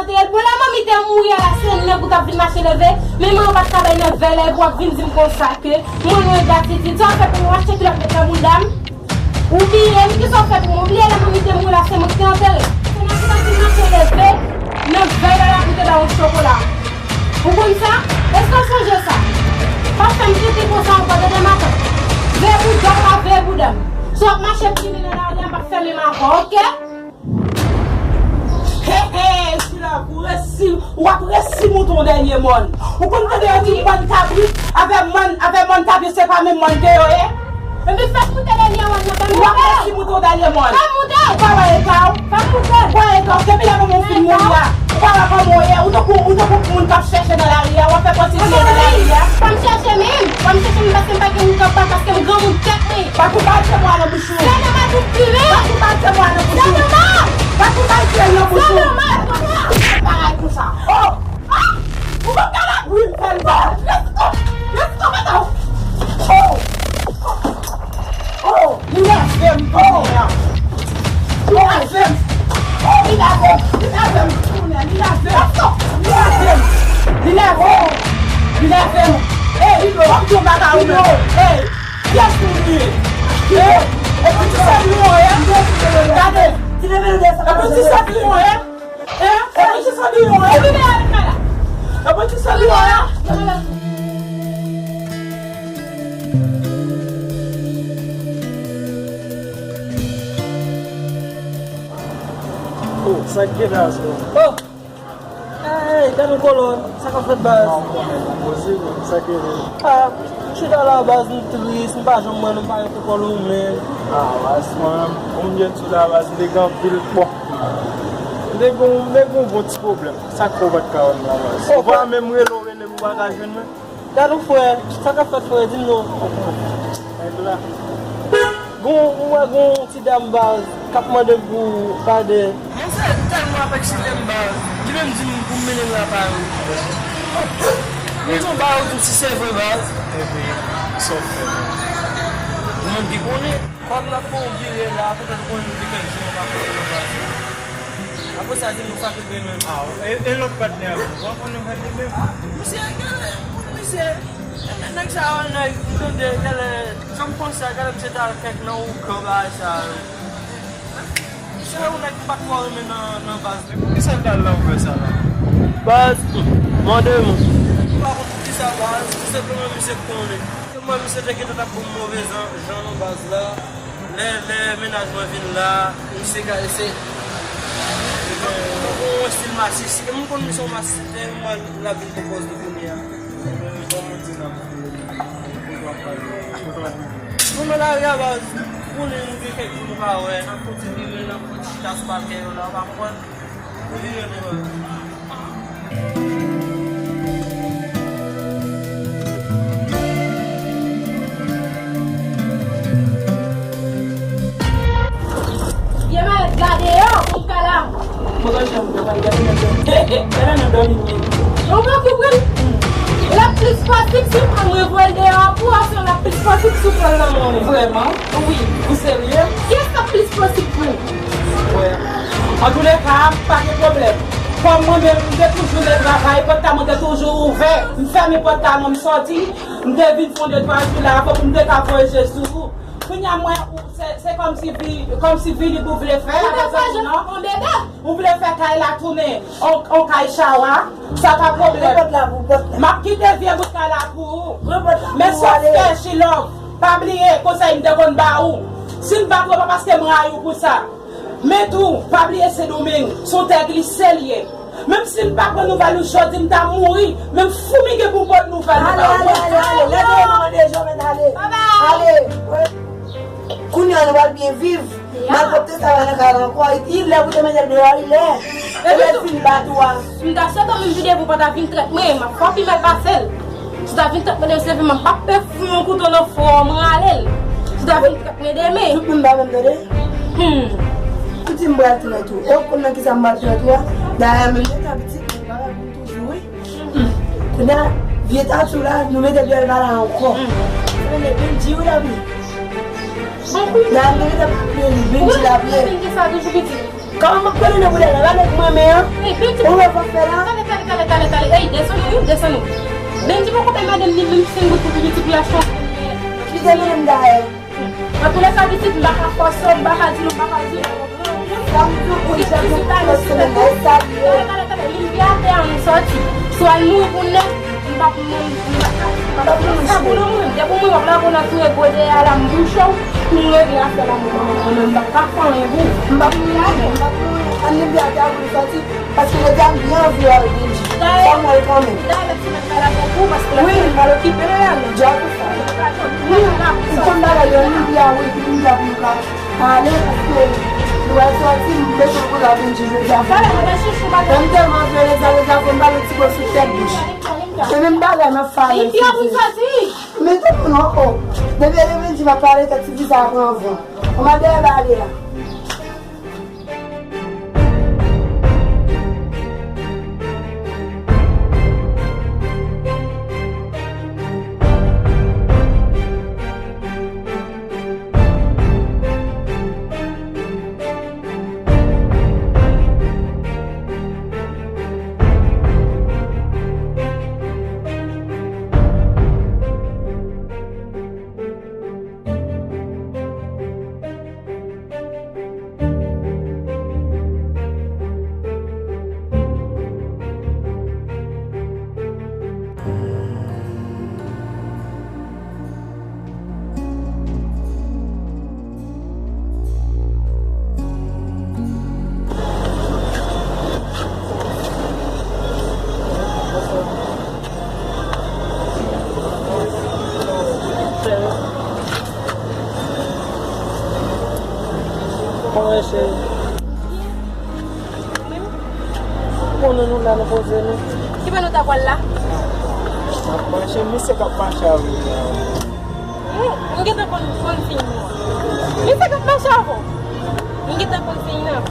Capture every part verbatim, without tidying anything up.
Bon, lè manmi te mouri a la, se nèg ou t ap vin mache leve, men mwen yo pa t ka bay nan vèlè pou w ap vin di m konsa ke mwen yon ingratitid. Sa w fè pou mwen, achte kilòt met nan bounda m? Ou bliye, men kisa w fè pou mwen? Ou bliye lè manmi te mouri la, se mwen ki te antere? Se nèg ou t ap vin mache leve nan vèlè la pou te ba w chokola. Ou konn sa? Èske w sonje sa? Pa fè m tenten konsa ankò, tande matant. Veye bouda w la, veye bouda m. Si w ap mache pimen nan lari a, m p ap fè menm avè w, oke? He, he, Sheila, ou resi, w ap resi moute yon dènye mòn. Ou konn tande yo di mòn kabrit avè mòn, avè mòn kabrit se pa menm mòn ke yo ye? Epi fè moute dènye mòn nan, fè moute. W ap resi moute yon dènye mòn. Fè moute. Ou pa wè eta w? Fè moute. Ou wè eta w? Depi lè manman w fin mouri a, ou pa wè kòman w ye? Ou tankou, ou tankou moun k ap chèche nan lari a, w ap fè pwostitiye nan lari a. Fò m chèche menm. Fò m chèche menm paske m pa gen moun k ap ba, paske m granmoun tèt mwen. Pa tou bay tè mwa nan bouch ou. Se nòmal pou m fimen. Pa tou bay tè mwa nan bouch ou. Se nòmal. Pa tou bay tè nan bouch ou. Se nòmal, papa. Fè bagay konsa. Oh! Ah! Ou pa ka la. Wi, m fè l. Oh! Let's go! Let's go, madam! Oh! Oh! Li lave m, oh! Li lave m! Oh, li lave m! Li lave m! Li lave m! Li lave m! Li lave m! Ey, fò m di yon bagay ou menm. Ey! Kiyès ou ye? Eh? Epi ti sèvyon ye? Gade! Epi ti sèvyon ye? Eh? Epi ti sèvyon ye? Epi ti sèvyon ye? Oh, sa k gen la, sa? Oh! Hey, gade yon kolòn, sa k ap fèt baz? Ah, ou konnen, poze, sa k gen? Ah, m chita la baz, m tris, m pa janm wè nou, m pa ret pou kòl ou menm. Ah, baz, mwen menm, konbyen di la baz, m te gen anpil, bon. M te gen, m te gen yon bon ti pwoblèm. Sa k fè w pa t ka wè m la baz? Ou pa menm rele w, rele m, ou pa ka jwenn mwen? Gade w frè, sa k ap fèt frè, di m non. Nèg la. Gon, ou wè gon ti dam baz k ap mande m pou gade. Mwen se tèlman ap eksite m baz, li menm di m pou m mennen l lakay ou. Mwen se yon bawo tou si se vre baz. Epi, sa w fè? Ou menm ki konnen. Kòb la fè w vire la, poutèt ou konnen depi kèk jou mwen pa konnen nou baz. Apre sa, di nou sa ki gen menm. Ah, e, e lòt patnè a, ou pa konnen patnè menm? Misye, gade, misye, nèg sa yo, nèg, m tande, gade, jan m panse a, gade misye ta al kèk nan ougan bagay sa yo. Misye se yon nèg m pa twò renmen nan, nan baz. Men poukisa l ta al nan ougan sa la? Baz, mande m. M pa konn poukisa baz, tou senpleman misye konnen. Mwen, misye te gentan t ap ban m move jan, jan nan baz la. Lè, lè mennaj mwen vin la, misye ka eseye. Yon estil masisi. E m konn misye yon masisi, te mwen l ap vin pou pòz li kounye a. Mwen nan lari a baz, konnen nou gen kèk jou nou pa wè, n ap fè ti vire, n ap fè ti chita sou palkè yo la, w pa konprann? Vye malèt gade yo, pou kala. Mwen pa janm gade, gade nan dòmi. Gade nan dòmi mwen. Ou pa konprann? L ap plis fasil si w pran mwen voye l deyò pou w, se l ap plis fasil si w pran l nan men w. Vrèman? Wi. Ou serye? Kiyès k ap plis fasil pou ou? Wè. Antouleka, pa gen pwoblèm. Kòm mwen menm, m te toujou vle travay, pòt la mwen te toujou ouvè. M fèmen pòt la, mwen m sòti. M te vin fè yon de twa jou la, fòk m te ka voye je sou ou. Kounye a mwen, ou, se, se kòmsi vi, kòmsi Vilib ou vle fè, ou te fè jan non? Ou vle fè kay la tounen on, on kay chawa, sa pa pwoblèm. M ap kite vye bout kay la pou ou. Men sòf kè, Chilòv, pa bliye konsèy m te konn ba ou. Si m pa pran, pa paske m rayi w pou sa. Men tou, pa bliye Sendomeng, se yon tè glise l ye. Menm si m pa pran nouvèl ou jodi, m ta mouri, men m foumi gen pou m pot nouvèl ou ba mwen. Ale, ale, ale, ale, lè nou mande Jovèn ale. Ale. Kounye a nou pral byen viv. Malpwòpte sa pa nan kay la ankò. Li lè pou te mete l deyò, li lè. Lè l fin bat ou a. M ta swete w menm videyo pou w pa ta vin trèt mwen, m ap fè w pi mal pase l. Si w ta vin trèt mwen demen, se vre m ap pe fou yon kouto nan fwon w, m rale l. Si w ta vin trèt mwen demen. Tout moun pa menm tande. Hmm. Tout ti m pral trèt ou. E w konn nan kisa m pral trèt ou a? Dayè menm jan ta pitit, m pa pral pou m toujou wi. Hmm. Kounye a, vye tati w la, nou mete pyèl pa la ankò. Hmm. Ou konnen Bendji wi l ap ye. Dayè nou mete pyèl Bendji l ap ye. Bendji sa toujou pitit. Kòman m ap pale nan boudèy la? La nèg mwen men an. Ey, Benji, ou wè sa w fè la? Tande, tande, tande, tande, tande. Ey, desann wi, desann wi. Benji poko bay madanm li menm senk goud pou pitit li achte yon. Li te mennen m dayè. Antoulèka, pitit, m pa ka fòse w, m pa ka di non, m pa ka di non. Sa m di w pou li fè pou tout semèn nan, e sa li ye. Tande, tande, tande, li vye atè a, nou sòti. Swa nou pou nou, m p ap, m, m, m p ap, m p ap, sa pou nou, mwen, depi mwen, m ap lave w nan tou e gwo dèyè a la, m bouche w, pou m regle afè la, mwen, mwen, mwen, m p ap ka fè anyen pou ou. M p ap, m p ap, m p ap, ann li vye atè a pou nou sòti. Paske jodi a m byen anvi wè Benji. Fò m wè l kanmenm. Dayè, lòt semèn pa la pou ou, paske lòt semèn pa l okipe l la, men. Djòl pou sa. Wi, ou konn bagay yo, Livia, wi, Livia pou nou ka pale, paske nou pral sòti, m bezwen koze ak Benji jodi a. Pale, mwen chouchou, pale. Mwen tèlman vle Leza, Leza fè m pale ti bo sou tèt bouch. Se menm bagay m ap pale. Livia pou sòti. Men tankou non, o. Depi e Benji m ap pale, tèt ti fi sa a pran van. Ou mande bagay la. Kòman cheri? Ou konnen nou la, nou poze nou. Ki bò nou ta pral la? N ap mache, misye k ap mache avè nou la. Hmm, m gentan konn, konn siy nou. Misye k ap mache avè w. M gentan konn siy nan.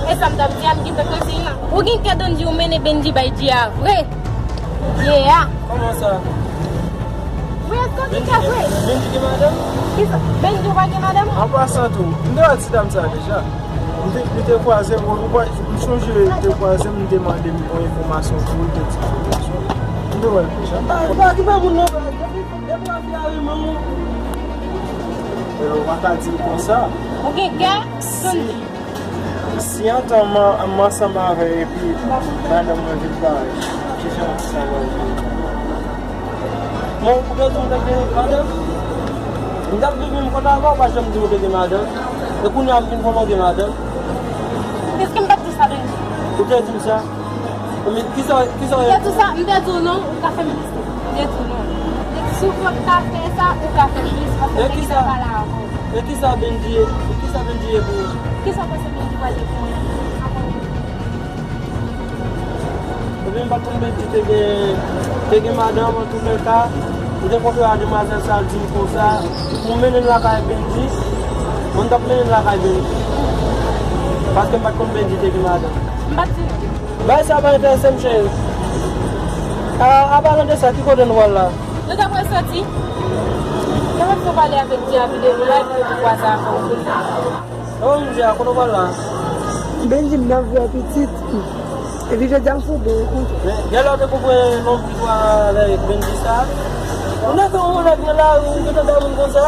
E sa m t ap di a, m gentan konn siy nan. Ou gen kè Donji ou mennen Benji bay Dji a vre. Yeah. Kòman sa? Wi, èske w di sa vre? Benji gen madanm? Kisa? Benji pa gen madanm? An pasan tou, m te wè ti dam sa deja. M te, li te kwaze m, ou pa, m sonje li te kwaze m, li te mande m yon enfòmasyon pou li, te di enfòmasyon. M te wè l deja. Pa, pa okipe moun non, baz. Depi, depi w ap fè a renmen w. Men ou pa ka di l konsa. Ou gen kè? Si. Si antan m, m ansanm avè l epi madanm mwen vin parèt, kijan sa va ye? Bon, ou te di m te gen madanm? M t ap viv menm kot avè w, ou pa janm di m ou te gen madanm. E kounye a m vin konnen w gen madanm. Èske m pa t di sa, Benji? Ou te di m sa? Men kisa, kisa w... M te di w sa, m te di w non, ou ka fè m plis. M te di w non. M te di si w fè, w ta fè sa, ou ka fè m plis, paske m te gentan pale avè w. E kisa Benji ye, kisa Benji ye pou ou? Kisa w panse Benji pral ye pou mwen? Apre. Ebyen, m pa t konn Benji te gen, te gen madanm, antoulèka, m te kontre a demwazèl sa, l di m konsa, pou m mennen l lakay Benji, mwen, m t ap mennen l lakay Benji. Paske m pa t konn Benji te gen madanm. M pa t di non. Bagay sa pa enterese m, cheri. A, apalan de sa, ki kote nou pral la? Nou ta pral sòti. Nan mwen fè pale avèk Dji a videyo la, epi nou te kwaze avè w. Nan mwen, Dji a, kote w pral la? Benji, m nan vye pitit. Epi jodi a m sou do. Men, genlè w te konprann nonm ki pral avèk Benji sa. Ou nèk yon nèg nan lari, ou gentan bay moun konsa?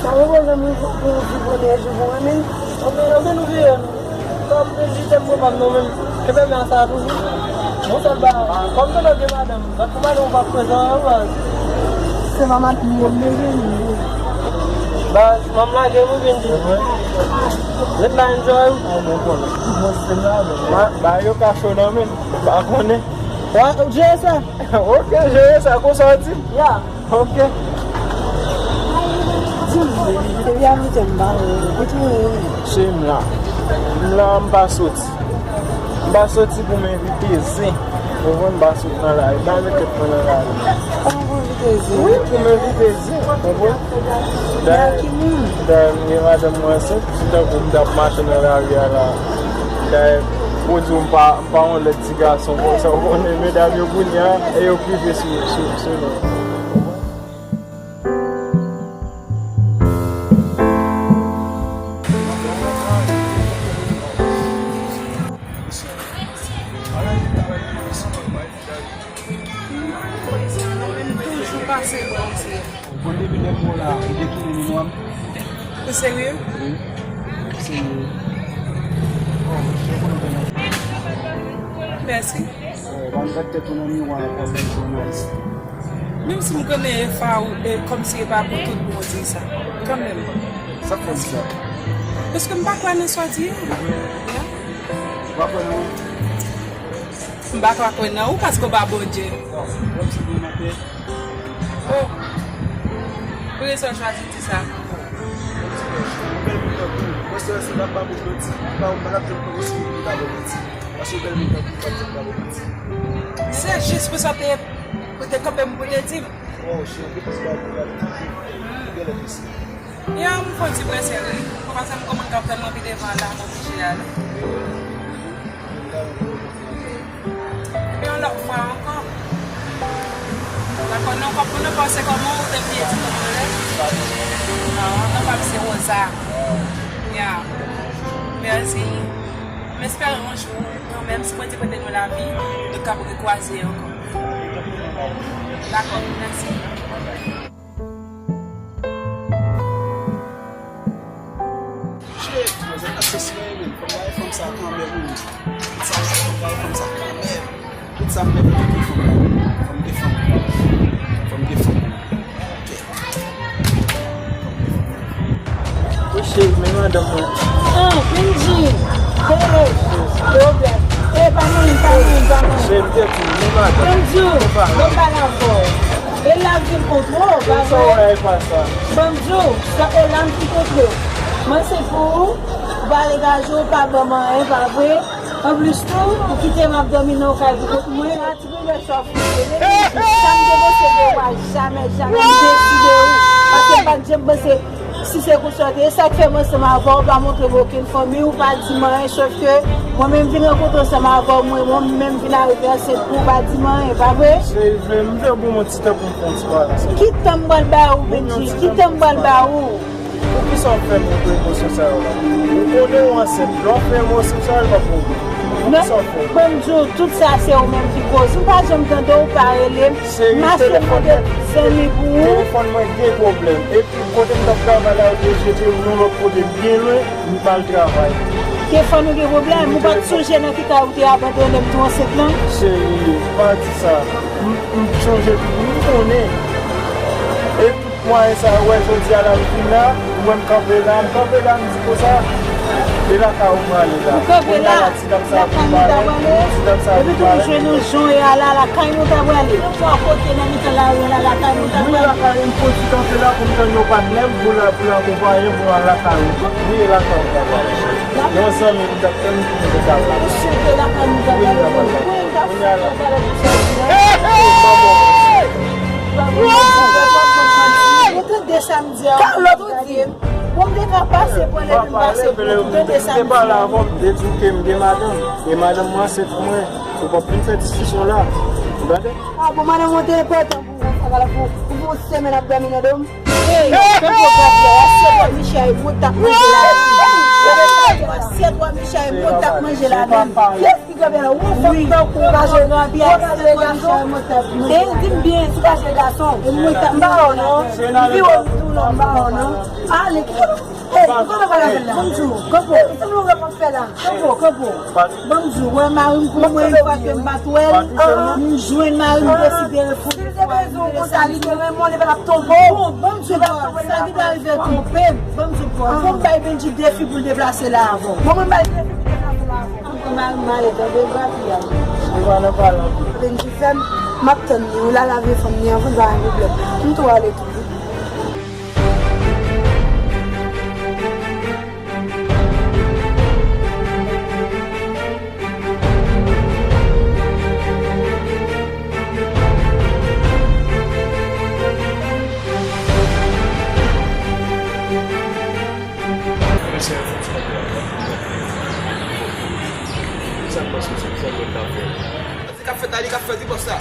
Sa w bezwen moun pou, pou, pou pwotèje w, pou renmen. Anben, anben, nou veye nou. Kòm Benji te m papa m non, men kenbe men sa toujou. Bon, sèl bagay, kòm tonton gen madanm, lòt pou madanm ou pa prezan, baz. Se pa madanm mwen bezwen, non. Baz, manm lage m wi, Benji. Ret la, enjoy. Ba yo kacho nan men, pa konnen. Wa, ou jere sa? Ok, jere sa, konsa w di. Ya. Ok. Di m, se vye a mete m ba ou, kote ou ye? Cheri, m la. M la, m pa soti. M pa soti pou m envite zen. Ou konprann, m pa soti nan lari. M pa met tèt mwen nan lari. Kòman pou envite zen? Wi, pou m envite zen. Ou konprann? Dayè, dayè, m gen madanm mwen ansent, si tankou m t ap mache nan lari a la. Dayè, pou di w m pa, m pa yon lèd ti gason konsa, ou konnen medam yo kounye a, e yo prive sou, sou, sou nou. Pase bon, mesye. Bon, depi lè m wè w la, ou dekline memwa m. Ou serye? Wi. Serye. Oh, se konnen w te nan. Mèsi. Eh, pa met tèt ou nan miwa ankò, menm jounalis. Menm si m konnen e fa ou, e kòmsi e pa pou tout bon w di sa. Kanmenm. Sa k fè w di sa? Paske m pa kwè nan sa w di a. Ou pa kwè nan ou? M pa ka kwè nan ou paske w pa Bondye. Bon, bon, se bon maten. Oh! Poukisa w chwazi di sa? Ou bèl moun tankou m. Mwen se rèse l ap ba bouch manti. Ou pa, ou pa t ap janm pran risik pou ta ba w manti. Paske ou bèl moun tankou m, ou pa t janm ba w manti. Se jis pou sa w te, ou te kanpe m pou te di m. Oh, cheri, gen plis bagay pou gade. Gen lè mesye. Ya, m fè yon ti prese, wi. Ou pa sa m konprann k ap tann mwen pi devan la, m oblije ale. Epi yon lòt fwa ankò. Dakò, non, kòm nou panse kòman ou te bliye di non mwen. Ah, non pa m se Rosa. Ya. Mèsi. M espere yon jou, kanmenm, si Bondye prete nou lavi, nou kab rekwaze ankò. Dakò, mèsi. Shit, manzè ap sesi mwen, men fò m bay fanm sa kanmenm, wi. Sa, fò m bay fanm sa kanmenm. Tout sa m gen pou m defann la. Fò m defann. Fò m defann. Ok. Fò m defann. Wi, cheri, men madanm mwen. Ah, Benji. Hey, pwoblèm. Eh, pa manyen, pa manyen, pa manyen. Cheri, m te di, men madanm. Benji, mwen pale avè w. E la vin kontre w, pa vre? Sa w wè, e pa sa. Ban m di w, sa e la m ki kontre w. Mwen se pou ou, ou pa degaje w, ou pa ban m anyen, pa vre? Anplis tou, ou kite m ap dòmi nan yon kay pou kont mwen. Sa ti pi lè sa w fout mwen. Sa m te panse de ou pa jamè, jamè m te sou de ou. Paske m pa t janm panse si se konsa w te ye. Sa k fè m ansanm avè w, ou pa montre m okenn fanmi, ou pa di m anyen, sòf ke mwen menm vin rankontre ansanm avè w, mwen, mwen menm vin arive ansent pou ou pa di m anyen, pa vre? Cheri, vle, m vle bon yon ti tan pou m fè yon ti bagay ansanm. Ki tan m pral ba ou, Benji? Ki tan m pral ba ou? Poukisa w fè m montre emosyon sa yo la? Ou konnen w ansent. Lè w fè emosyon sa yo, l p ap bon. Poukisa w fè? Ban m di w, tout sa se ou menm ki koz. M pa janm tande w, ou pa rele m. Cheri, m mache mande zanmi pou ou. Telefòn mwen gen pwoblèm. Epi kote m t ap travay la, yo te jete m yon lòt kote byen lwen, m pa al travay. Te fò nou gen pwoblèm. Ou pa t sonje nan ki kay ou te abandone m tou ansent lan? Cheri, pa di sa. M, m sonje tou, m konnen. Epi Mwayen sa yo, wè, jodi a la, m vin la, m wè m kanpe la, m kanpe la, m di konsa, e lakay ou m prale la. Ou kanpe la, lakay nou ta prale. Epi tou m jwenn ou jan w ye a la, lakay nou ta prale. Yon fwa kote nan mitan lari an la, lakay nou ta prale. Wi, lakay m fouti kanpe la pou m tann yon patnè m pou l, pou l akonpaye m pou m al lakay ou. Wi, e lakay ou ta prale. Yon zanmi m t ap tann pou m te al la. Ou swete lakay nou ta prale. Wi, m t ap swete w pale pou sa di a. Ou tande sa m di a, ou gade m. Bon, m te ka pase pou lè m pase pou ou tande sa m di a. M te pale avè w, m te di w ke m gen madanm. E madanm mwen ansent pou mwen. Ou p ap vin fè diskisyon la. Ou gade? Ah, bon, madanm mwen te enpòtan pou ou, sa pral pou, pou yon semèn ap dòmi nan do m. Hey, yo, fè pwogrè, asyèt wè Michel, mwen t ap manje la. Asyèt wè Michel, mwen t ap manje la menm. Kiyès ki kanpe la? Ou fanm tankou w pa jwe, w pa jwe gason. E di m byen, si w pa jwe gason. M pa wè w non. Viwo m tou non, m pa wè w non. Ale, ki kote, hey, ki kote w pral avè l la? Ban m di w, kanpe w. Ki kote w pral fè la? Kanpe w, kanpe w. Ban m di w, wè mari m pou mwen, yon fwa ke m pa t wè l, m jwenn mari m deside reponn. Si l te bezwen w konsa, li te renmen w, li pa t ap twonpe w. Bon, ban m di w, sa ki te rive twonpe m. Ban m di w, fò m bay Bendji defi pou l deplase la avè w. Bon, mwen bay defi pou l deplase la avè w. Mwen pran mari m ale, tande, m pa pi ale. Li pa nan pale anpil. Bendji fè m, m ap tann li, ou la lave fanm li anvan, pa gen pwoblèm. M tou ale tou. Sa k ap fèt la, li k ap fèt, wi, bòs la.